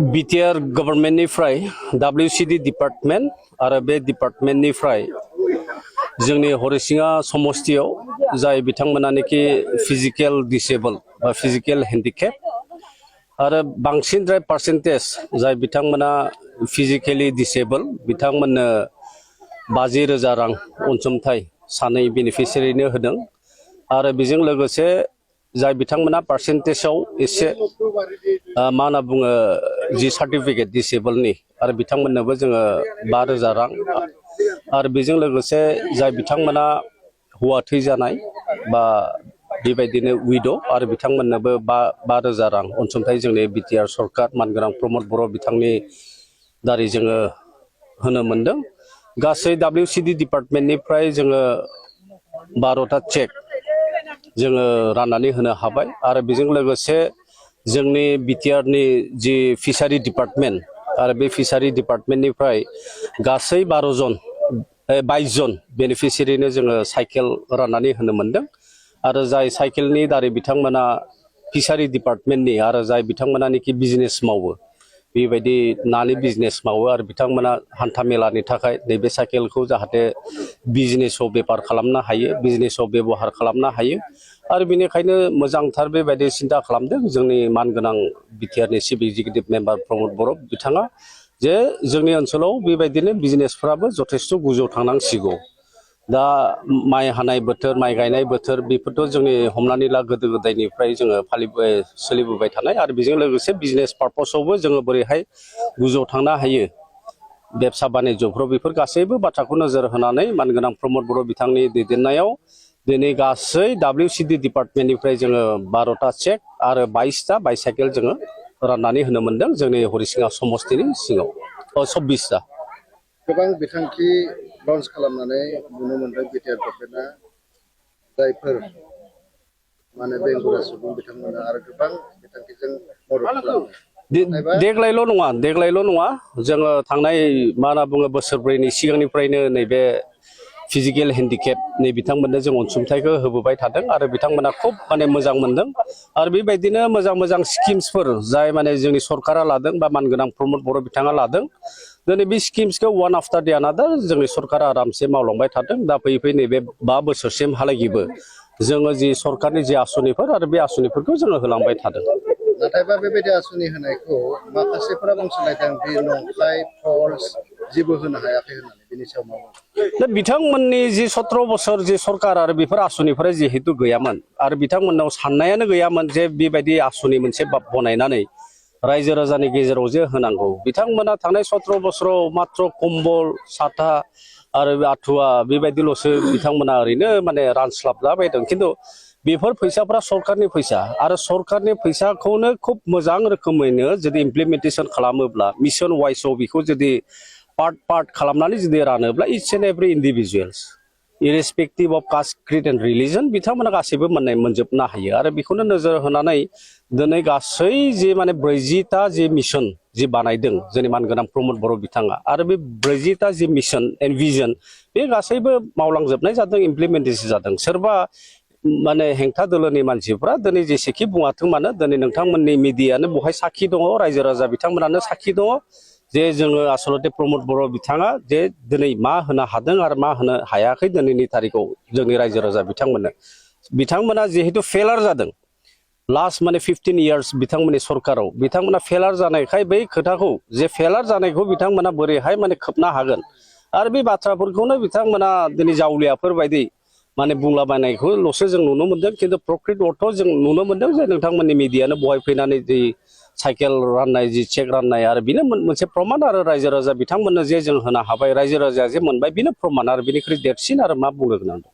BTR गभर्नमेन्टनिफ्राय WCD department आरो बे डिपार्टमेन्टनिफ्राय जोंनि हरिसिङा समस्तियाव जाय बिथांमोनानोखि फिजिकेल डिसेबल बा फिजिकेल हेन्डिकेप आरो बांसिनद्राय पार्सेन्टेज जाय बिथांमोना फिजिकेलि डिसेबल बिथांमोननो 50,000 रां अनसुंथाइ सानै बेनिफिसियारिनो होदों आरो बेजों लोगोसे जाय बिथांमोना पार्सेन्टेजाव एसे मा होनना बुङो जि सार्टिफिकेट डिसेबलनि आरो बिथांमोननोबो जोङो 5,000 रां आरो बेजों लोगोसे जाय बिथांमोना हौवा थैजानाय बा बेबायदिनो उइड' आरो बिथांमोननोबो 5,000 रां अनसुंथाइ जोंनि बिटिआर सरकार मानगोनां प्रमद बर' बिथांनि दारै जोङो होनो मोनदों। गासै WCD डिपार्टमेन्टनिफ्राय जोङो 12टा चेक जोङो राननानै होनो हाबाय आरो बेजों लोगोसे जोंनि बिटिआरनि जि फिसारि डिपार्टमेन्ट आरो बे फिसारि डिपार्टमेन्टनिफ्राय गासै 22 जन बेनिफिसियारिनो जोङो साइकेल राननानै होनो मोनदों आरो जाय साइकेलनि दारै बिथांमोना फिसारि डिपार्टमेन्टनि आरो जाय बिथांमोनानिखि बिजनेस मावो बेबायदि नानि बिजनेस मावो आरो बिथांमोना हान्था मेलानि थाखाय नैबे साइकेलखौ जाहाथे बिजनेसाव बेपार खालामनो हायो बिजनेसाव बेबहार खालामनो हायो आरो बेनिखायनो मोजांथार बेबायदि सिन्था खालामदों जोंनि मानगोनां बिटिआरनि चिफ एक्जिकिउटिभ मेम्बार प्रमद बर' बिथाङा जे जोंनि ओनसोलाव बेबायदिनो बिजनेसफ्राबो जथेस्थ' गोजौ थांनांसिगौ। दा माइ हानाय बोथोर माइ गायनाय बोथोर बेफोरथ' जोंनि हमनानै ला गोदो गोदायनिफ्राय जोङो सोलिबोबाय थानाय आरो बेजों लोगोसे बिजनेस पार्पसावबो जोङो बोरैहाय गोजौ थांनो हायो बेबसा बानिज्यफ्राव बेफोर गासैबो बाथ्राखौ नोजोर होनानै मानगोनां प्रमद बर' बिथांनि दैदेननायाव दिनै गासै WCD डिपार्टमेन्टनिफ्राय जोङो 12टा चेक आरो 22टा बाइसाइकेल जोङो राननानै होनो मोनदों जोंनि हरिसिङा समस्तिनि सिङाव 24टा गोबां बिथांखि लन्च खालामनानै नुनो मोनदों बिटिआर गभर्नमेन्टआ जायफोर माने बेंगुरा सुबुं बिथांमोना आरो गोबां बिथांखिजों मदद खालामो। देग्लायल' नङा जोङो थांनाय मा होनना बुङो बोसोरब्रैनि सिगांनिफ्रायनो नैबे फिजिकेल हेन्डिकेप नै बिथांमोननो जों अनसुंथाइखौ होबोबाय थादों आरो बिथांमोना खुब माने मोजां मोनदों आरो बेबायदिनो मोजां स्किम्सफोर जाय माने जोंनि सरकारा लादों बा मानगोनां प्रमद बर' बिथाङा लादों दिनै बे स्किम्सखौ वान आफ्टार दि आनादार जोंनि सरकारा आरामसे मावलांबाय थादों दा फैयै नैबे 5 बोसोरसिमहालागिबो जोङो जि सरकारनि जि आसनिफोर आरो बे आसनिफोरखौ जोङो होलांबाय थादों। नाथायबा बेबायदि आसनि होनायखौ माखासेफोरा बुंसोलायदों बे नंखाय फल्स जेबो होनो हायाखै होननानै बेनि सायाव मा दा बिथांमोननि जि 17 बोसोर जि सरकार आरो बेफोर आसनिफोरा जिहेतु गैयामोन आरो बिथांमोननाव साननायानो गैयामोन जे बेबायदि आसनि मोनसे बनायनानै रायजो राजानि गेजेराव जे होनांगौ बिथांमोना थांनाय 17 बोसोराव मात्र कम्बल साथा आरो आथुवा बेबायदिल'सो बिथांमोना ओरैनो माने रानस्लाबलाबायदों खिन्थु बेफोर फैसाफ्रा सरकारनि फैसा आरो सरकारनि फैसाखौनो खुब मोजां रोखोमैनो जुदि इमप्लिमेन्टेसन खालामोब्ला मिशन वाइसआव बेखौ जुदि पार्ट खालामनानै जुदि रानोब्ला each and every individuals irrespective of caste creed and religion बिथांमोना गासैबो मोनजोबनो हायो आरो बेखौनो नोजोर होनानै दिनै गासै जि माने 40टा जि मिशन जि बानायदों जोंनि मानगोनां प्रमद बर' बिथाङा आरो बे 40टा जि मिशन एन्ड भिजन बे गासैबो मावलांजोबनाय जादों इमप्लिमेन्टेसन जादों सोरबा माने हेंथा दोलोनि मानसिफ्रा दिनै जेसेखि बुङाथों मानो दिनै नोंथांमोननि मिडियानो बहाय साखि दङ रायजो राजा बिथांमोनानो साखि दङ जे जोङो आसलते प्रमद बर' बिथाङा जे दिनै मा होनो हादों आरो मा होनो हायाखै दिनैनि तारिखआव जोंनि रायजो राजा बिथांमोना जिहेतु फेलार जादों लास्ट माने 15 इयार्स बिथांमोननि सरकाराव बिथांमोना फेलार जानायखाय बै खोथाखौ जे फेलार जानायखौ बिथांमोना बोरैहाय माने खोबनो हागोन आरो बे बाथ्राफोरखौनो बिथांमोना दिनै जावलियाफोर बायदि माने बुंलाबायनायखौल'सो जों नुनो मोनदों खिन्थु प्रकृत अर्थ जों नुनो मोनदों जे नोंथांमोननि मिडियानो बहाय फैनानै जि साइकेल राननाय जि चेक राननाय आरो बेनो मोनसे प्रमाण आरो रायजो राजा बिथांमोननो जे जों होनो हाबाय रायजो राजाया जे मोनबाय बेनो प्रमाण आरो बेनिख्रुइ देरसिन आरो मा बुंनो गोनां दं।